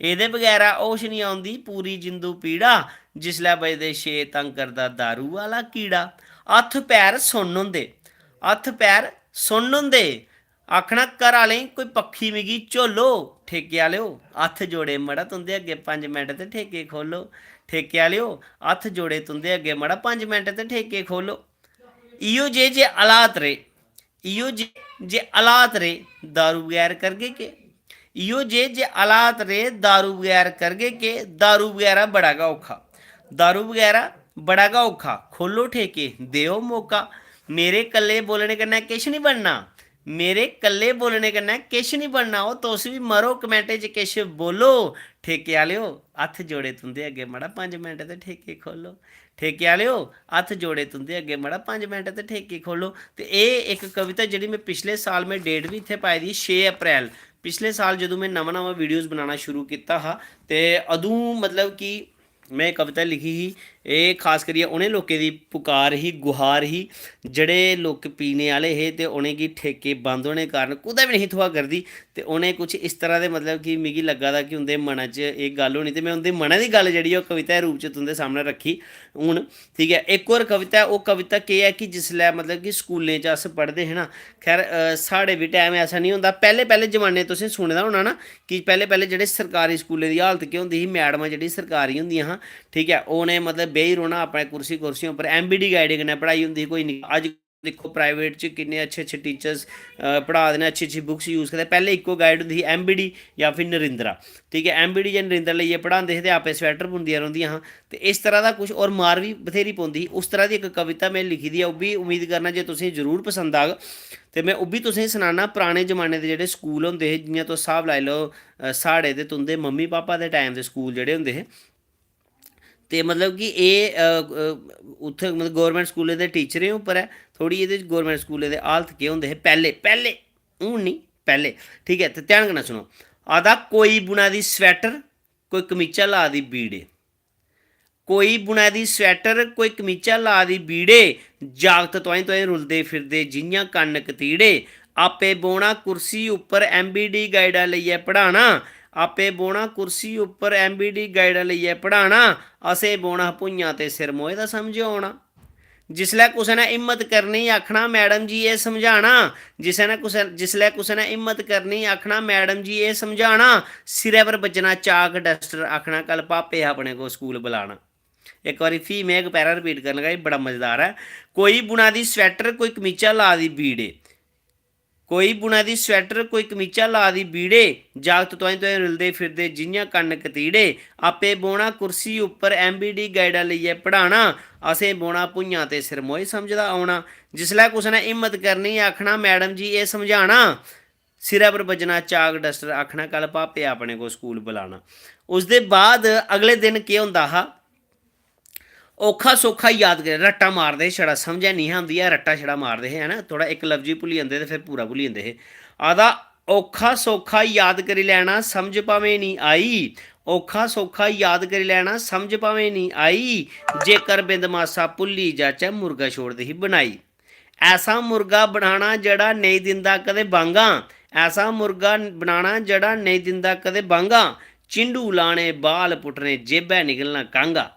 एह्दे बगैरा होश निं औंदी, पूरी जिंदू पीड़ा। जिसलै बजदे छे, तंग करदा दारू आह्ला कीड़ा। हत्थ पैर सुन्न होंदे, हत्थ पैर सुन्न होंदे। आखना, "घर आह्लें गी कोई पक्खी मिगी झोलो।" ठेके आह्लेओ, हत्थ जोड़े मड़ा तुं'दे अग्गें, पंज मिंट ते ठेके खोह्ल्लो। ठेके आह्लेओ, हत्थ जोड़े तुं'दे अग्गें मड़ा, पंज मिंट ते ठेके खोह्ल्लो। इ'यो जे जे हालात रेह्, इयो जे जे हालात रे दारू बगैर करगे के? इयो जे जे हालात रे दारू बगैर करगे के? दारू बगैरा बड़ा गै औखा, दारू बगैरा बड़ा गै औखा। खोलो ठेके, देओ मौका। मेरे कल्ले बोलने कन्नै किश निं बनना, मेरे कल्ले बोलने कन्नै किश निं बनना। ओह् तुस बी मरो कमेंटें च किश बोलो। ठेके आह्लेओ, हत्थ जोड़े तुं'दे अग्गें, मड़ा पंज मिंट ते ठेके खोलो। ठेके आह्लेओ, हत्थ जोड़े तुं'दे अग्गें, मड़ा पंज मिंट ते ठेके खोलो। ते एह् इक कविता जेह्ड़ी में पिछले साल, में डेट बी इत्थै पाई दी, छे अप्रैल, पिछले साल जदूं में नमां नमां वीडियोज़ बनाना शुरू कीता हा, ते अदूं मतलब कि में एह् कविता लिखी ही। एह् खास करियै उ'नें लोकें दी पुकार ही, गुहार ही, जेह्ड़े लोक पीने आह्ले हे ते उ'नेंगी ठेके बंद होने कारण कुतै बी नेईं थ्होआ करदी। ते उ'नें कुछ इस तरह दे, मतलब कि मिगी लग्गा दा कि उं'दे मनै च एह् गल्ल होनी, ते में उं'दे मनै दी गल्ल जेह्ड़ी ऐ ओह् कविता दे रूप च तुं'दे सामनै रक्खी। हून ठीक ऐ, इक होर कविता ऐ। ओह् कविता केह् ऐ कि जिसलै, मतलब कि स्कूलें च अस पढ़दे हे ना, खैर, अ, साढ़े बी टैम ऐसा निं होंदा। पैह्ले पैह्ले जमाने तुसें सुने दा होना ना कि पैह्ले पैह्ले जेह्ड़े सरकारी स्कूलें दी हालत केह् होंदी ही, मैडमां जेह्ड़ी सरकारी होंदियां हां, ठीक ऐ, उ'नें मतलब बेही रौह्ना अपने कुर्सी, कुर्सियें उप्पर। एम बी डी गाइड कन्नै पढ़ाई होंदी ही। कोई निं, अज्ज दिक्खो, प्राइवेट च किन्ने अच्छे अच्छे टीचर्स पढ़ा दे न, अच्छी अच्छी बुक्स यूज़ करदे। पैह्ले इक्को गाइड होंदी ही, एम बी डी जां फिर नरिंद्रा, ठीक ऐ, एम बी डी जां नरिंद्रा लेइयै पढ़ांदे हे ते आपे स्वैटर बुनदियां रौंह्दियां हां। ते इस तरह दा कुछ, होर मार बी बथ्हेरी पौंदी ही। उस तरह दी इक कविता में लिखी दी ऐ, ओह् बी उम्मीद करना जे तुसेंगी जरूर पसंद आग। ते में ओह् बी तुसेंगी सनाना, पराने जमाने दे जेह्ड़े स्कूल होंदे हे, जि'यां तुस स्हाब लाई लैओ, अ, साढ़े ते तुं'दे मम्मी पापा दे टाइम दे स्कूल जेह्ड़े होंदे हे, ते मतलब कि एह्, अ, अ, उत्थै मतलब गौरमैंट स्कूलें दे टीचरें उप्पर ऐ थोह्ड़ी, एह्दे च गौरमैंट स्कूलें दे हालत केह् होंदे हे पैह्ले, पैह्ले, हून निं, पैह्ले, ठीक ऐ। ते ध्यान कन्नै सुनो, आखदा, कोई बुना दी स्वैटर, कोई कमीचा ला दी बीड़े, कोई बुना दी स्वैटर, कोई कमीचा ला दी बीड़े, जागत तुआहीं तुआहीं रुलदे फिरदे जि'यां कन्न कतीड़े। आपे बौह्ना कुर्सी उप्पर एम बी डी गाइडां लेइयै पढ़ाना, आपे बौह्ना कुर्सी उप्पर एम बी डी गाइडां लेइयै पढ़ाना। असें बौह्ना भुञां ते सिर मोए दा समझ औना। जिसलै कुसै ने हिम्मत करनी, आखना, "मैडम जी, एह् समझाना।" जिसै ने कुसै, जिसलै कुसै ने हिम्मत करनी, आखना, "मैडम जी, एह् समझाना।" सिरै पर बज्जना चाक डस्टर, आखना, "कल पापे अपने को स्कूल बुलाना।" इक बारी फ्ही में इक पैरा रिपीट करन लगा, एह् बड़ा मजेदार ऐ। कोई बुना दी स्वैटर, कोई कमीचा ला दी बीड़े। कोई बुना दी स्वैटर, कोई कमीचा ला दी बीड़े। जागत तुआहीं तुआहीं रुलदे फिरदे जि'यां कन्न कतीड़े। आपे बौह्ना कुर्सी उप्पर, एम बी डी गाइडां लेइयै पढ़ाना। असें बौह्ना भुञां ते सिर मोए समझदा औना। जिसलै कुसै ने हिम्मत करनी, आखना, "मैडम जी, एह् समझाना।" सिरै पर बज्जना चाक डस्टर, आखना, "कल पापे अपने को स्कूल बुलाना।" उसदे बाद अगले दिन केह् होंदा हा? औखा सौखा याद करियै रट्टा मारदे हे, छड़ा समझै निं हा औंदी ऐ, रट्टा छड़ा मारदे हे, है ना, थोह्ड़ा इक लफ्ज बी भुल्ली जंदे ते फिर पूरा भुल्ली जंदे हे। आखदा, "औखा सौखा याद करी लैना, समझ भामें निं आई, औखा सौखा याद करी लैना, समझ भामें निं आई, जेकर बिंद मासा भुल्ली जाचै, मुर्गा छोड़दी ही बनाई।" ऐसा मुर्गा बनाना जेह्ड़ा नेईं दिंदा कदें बांगां, ऐसा मुर्गा बनाना जेह्ड़ा नेईं दिंदा कदें बांगां, चिंडू लाने, बाल पुट्टने, जेबै निकलना कांगा।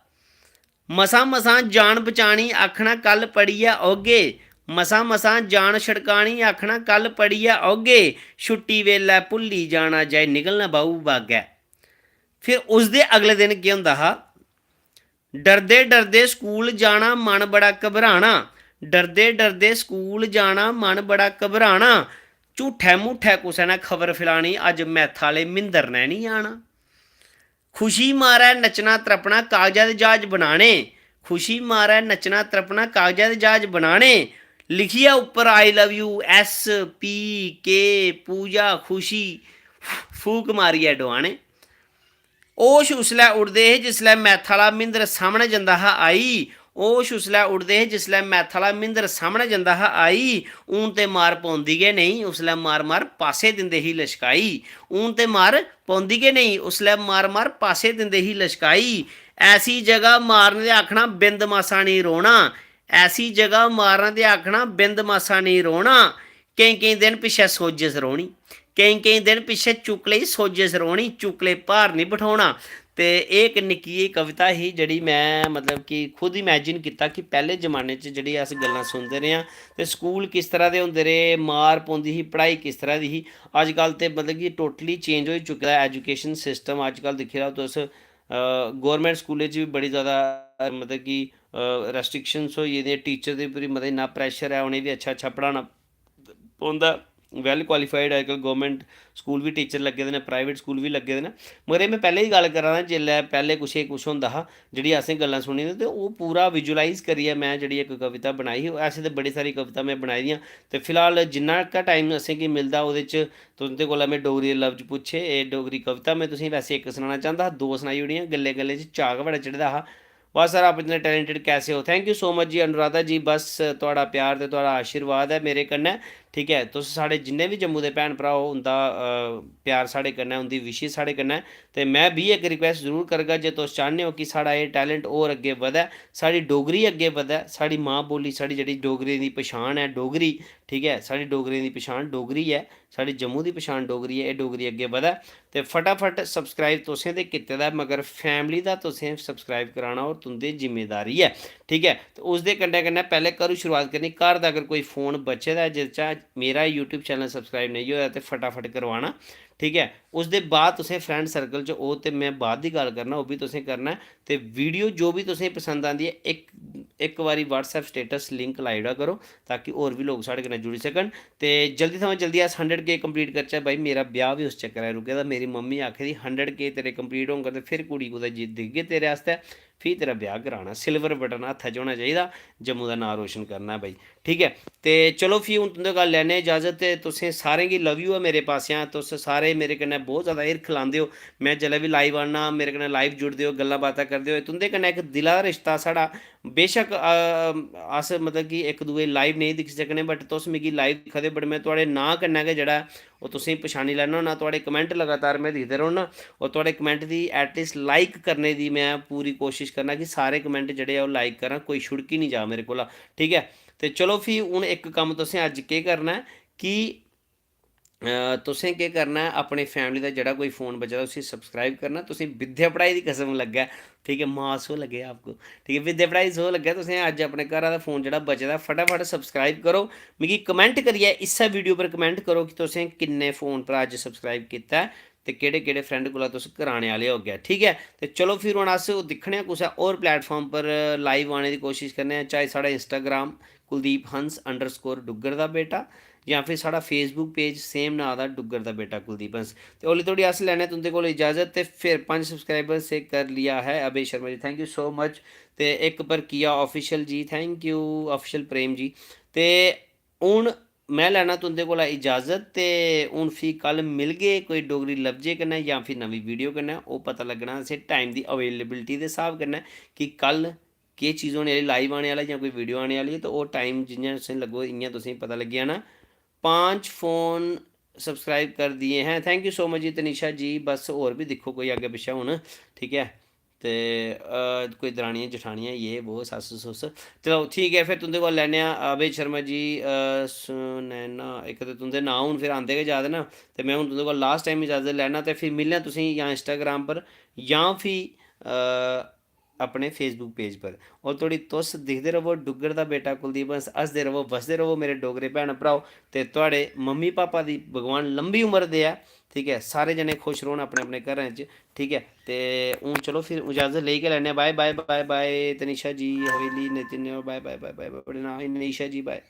मसां मसां जान बचानी, आखना, "कल पढ़ियै औगे।" मसां मसां जान छड़कानी, आखना, "कल पढ़ियै औगे।" छुट्टी बेल्लै भुल्ली जाना, जाई निकलना बाहू बागै। फिर उसदे अगले दिन केह् होंदा हा? "डरदे डरदे स्कूल जाना, मन बड़ा घबराना।" डरदे डरदे स्कूल जाना, मन बड़ा घबराना। झूठै मूठै कुसै ने खबर फैलानी, अज्ज मैथा आह्ले म्हिंदर ने निं आना। खुशी मारै नच्चना त्रप्पना, कागजा दे ज्हाज बनाने। खुशी मारै नच्चना त्रप्पना, कागजा दे ज्हाज बनाने। लिखियै उप्पर "आई लव यू", एस पी के, पूजा, खुशी, फूक मारियै डोआने। होश उसलै उड़दे हे जिसलै मैथा आह्ला म्हिंदर सामनै जंदा हा आई। होश उसलै उड़दे हे जिसलै मैथा आह्ला म्हिंदर सामनै जंदा हा आई। हून ते मार पौंदी गै नेईं, उसलै मार मार पासै दिंदे ही लशकाई। हून ते मार पौंदी गै नेईं, उसलै मार मार पासै दिंदे ही लशकाई। ऐसी जगह मारने ते आखना, "बिंद मासा नेईं रोना।" ऐसी जगह मारना ते आखना, "बिंद मासा नेईं रोना।" केईं केईं दिन पिच्छें सोजस रौह्नी, केईं केईं दिन पिच्छें चुकले गी सोजस रौह्नी, चुकले भार निं बठोना। ते एह् इक निक्की जेही कविता ही जेह्ड़ी में, मतलब कि, खुद इमेजिन कीता कि पैह्ले जमाने च जेह्ड़ी अस गल्लां सुनदे रेह् आं ते स्कूल किस तरह दे होंदे रेह्, मार पौंदी ही, पढ़ाई किस तरह दी ही। अजकल्ल ते, मतलब कि, टोटली चेंज होई चुके दा एजुकेशन सिस्टम। अजकल्ल दिक्खी लैओ तुस, अ, गौरमैंट स्कूलें च बी बड़ी जैदा, मतलब कि, अ, रैस्ट्रिक्शंस होई गेदियां, टीचर दे उप्पर बी, मतलब, इन्ना प्रैशर ऐ, उ'नें बी अच्छा अच्छा पढ़ाना। पौंदा। वैल क्वालिफाइड अजकल गौरमेंट स्कूल बी टीचर लग्गे दे न, प्राइवेट स्कूल बी लग्गे दे न। मगर एह् में पैह्लें दी गल्ल करा दा, जेल्लै पैह्लें कुछ एह् कुछ होंदा हा, जेह्ड़ी असें गल्लां सुनी दियां, ते ओह् पूरा विजुअलाइज करियै में जेह्ड़ी इक कविता बनाई ही। ऐसे ते बड़ी सारी कविता में बनाई दियां, ते फिलहाल जिन्ना गै टाइम असेंगी मिलदा, ओह्दे च तुं'दे कोला में डोगरी दे लफ्ज पुच्छे। एह् डोगरी कविता में तुसेंगी वैसे इक सनाना चांह्दा हा, दो सनाई ओड़ियां, गल्लें गल्लें च चाऽ गै बड़ा चढ़े दा हा। वाह सर, आप इतने टैलेंटेड कैसे हो? थैंक यू सो मच जी अनुराधा जी, बस थुआढ़ा प्यार ते थुआढ़ा आशीर्वाद ऐ मेरे कन्नै, ठीक ऐ? तुस साढ़े जिन्ने बी जम्मू दे भैन भ्राऽ ओ, उं'दा अ, प्यार साढ़े कन्नै, उं'दी विशेस साढ़े कन्नै। ते में बी इक रिक्वेस्ट जरूर करगा, जे तुस चाह्न्ने ओ कि साढ़ा एह् टैलेंट होर अग्गें बधै, साढ़ी डोगरी अग्गें बधै, साढ़ी मां बोली, साढ़ी जेह्ड़ी डोगरें दी पछान ऐ डोगरी, ठीक ऐ, साढ़ी डोगरें दी पछान डोगरी ऐ, साढ़ी जम्मू दी पछान डोगरी ऐ, एह् डोगरी अग्गें बधै। ते फटाफट सब्सक्राइब तुसें ते कीते दा ऐ, मगर फैमिली दा तुसें सब्सक्राइब कराना होर तुं'दी जिम्मेदारी ऐ, ठीक ऐ? ते उसदे कन्नै कन्नै पैह्लें घरू शुरुआत करनी। घर दा अगर कोई फोन बचे दा ऐ, जेह्दे चा मेरा यूट्यूब चैनल सब्सक्राइब नेईं होआ, ते फटाफट करवाना, ठीक ऐ? उसदे बाद तुसें फ्रेंड सर्कल च ओह्, ते में बाद दी गल्ल करना, ओह् बी तुसें करना ऐ। ते वीडियो जो बी तुसें पसंद आंदी ऐ, इक इक बारी WhatsApp स्टेटस लिंक लाई ओड़ा करो, ताकि होर बी लोक साढ़े कन्नै जुड़ी सकन। ते जल्दी थमां जल्दी अस हंड्रेड के कंप्लीट करचै। भाई, मेरा ब्याह् बी उस चक्करै रुके दा। मेरी मम्मी आखा दी, "हंड्रेड के तेरे कंप्लीट होङन ते फिर कुड़ी कुतै जि-, दिखगे तेरे आस्तै, फ्ही तेरा ब्याह् कराना। सिल्वर बटन हत्थै च होना चाहिदा, जम्मू दा नांऽ रोशन करना ऐ भाई।" ठीक ऐ, ते चलो फ्ही हून तुं'दे कोला लैने इजाज़त, ते तुसें सारें गी लव यू ऐ मेरे पासेआ। तुस सारे मेरे कन्नै बहुत ज़्यादा हिरख लांदे ओ। में जिसलै बी लाइव आन्ना, मेरे कन्नै लाइव जुड़दे ओ, गल्लां बातां करदे ओ, तुं'दे कन्नै इक दिला दा रिश्ता साढ़ा। बेशक अ, अस मतलब कि इक दूए लाइव नेईं दिक्खी सकने, बट तुस मिगी लाइव दिक्खा दे ओ, बट में थुआढ़े नांऽ कन्नै गै जेह्ड़ा ऐ, ओह् तुसेंगी पछानी लैन्ना होन्ना। थुआढ़े कमेंट लगातार में दिखदे रौह्न्ना, और थुआढ़े कमेंट दी एटलीस्ट लाइक करने दी में पूरी कोशिश करना कि सारे कमेंट जेह्ड़े ऐ ओह् लाइक करां, कोई छुड़की निं जा मेरे कोला, ठीक ऐ? ते चलो फ्ही हून इक कम्म तुसें अज्ज केह् करना ऐ कि अ, तुसें केह् करना ऐ, अपनी फैमिली दा जेह्ड़ा कोई फोन बचे दा उसी सब्सक्राइब करना। तुसें विद्या पढ़ाई दी कसम लग्गै, ठीक ऐ, माँ सो लग्गे आपको, ठीक ऐ, विद्या पढ़ाई सो लग्गै। तुसें अज्ज अपने घरा दा फोन जेह्ड़ा बचे दा, फटाफट सब्सक्राइब करो। मिगी कमेंट करियै इस्सै वीडियो पर कमेंट करो कि तुसें किन्ने फोन पर अज्ज सब्सक्राइब कीता ऐ ते केह्ड़े केह्ड़े फ्रेंड कोला तुस कराने आह्ले होगे, ठीक ऐ? ते चलो फिर हून अस दिक्खने आं कुसै होर प्लेटफार्म पर लाइव आने दी कोशिश करने आं, चाहे साढ़ा Instagram कुलदीप हंस underscore डुग्गर दा बेटा, जां फिर साढ़ा Facebook पेज सेम नांऽ दा डुग्गर दा बेटा कुलदीप हंस। ते ओल्ले धोड़ी अस लैने तुं'दे कोल इजाज़त, ते फिर पंज सब्सक्राइबर से कर लिया है Abhay Sharma ji, thank you so much। ते इक पर किया official ji, thank you official Prem ji. ते हून में लैना तुं'दे कोला इजाज़त, ते हून फ्ही कल मिलगे कोई डोगरी लफ्जे कन्नै जां फ्ही नमीं वीडियो कन्नै। ओह् पता लग्गना असें टाइम दी अवेलेबिलिटी दे स्हाब कन्नै कि कल केह् चीज़ होने आह्ली, लाइव आने आह्ला जां कोई वीडियो आने आह्ली ऐ, ते ओह् टाइम जि'यां तुसें लग्गो इ'यां तुसेंगी पता लग्गी जाना। पांच फोन सब्सक्राइब कर दिए हैं, thank you so much जी तनिषा जी। बस होर बी दिक्खो कोई अग्गें पिच्छें हून, ठीक ऐ? ते अ, कोई दरानियां जठानियां, ये वो, सस्स सुस्स। चलो ठीक ऐ, फिर तुं'दे कोल लैने आं अभय शर्मा जी, अ, सुनैना, इक ते तुं'दे नांऽ हून फिर आंदे गै जा दे ना, ते में हून तुं'दे कोल लास्ट टाइम इजाज़त लैना, ते फिर मिलने आं तुसेंगी जां Instagram पर जां फ्ही अ, अपने Facebook पेज पर। और धोड़ी तुस दिखदे रवो डुग्गर दा बेटा कुलदीप हंस, हसदे रवो, बसदे रवो मेरे डोगरे भैन भ्राओ, ते थुआढ़े मम्मी पापा दी भगवान लंबी उम्र देऐ, ठीक ऐ? सारे जने खुश रौह्न अपने अपने घरें च, ठीक ऐ? ते हून चलो फिर इजाज़त लेई गै लैने आं। Bye bye, bye bye Tanisha ji, Haveli, Nitin, bye bye, bye bye, bye bye, Nisha ji, by.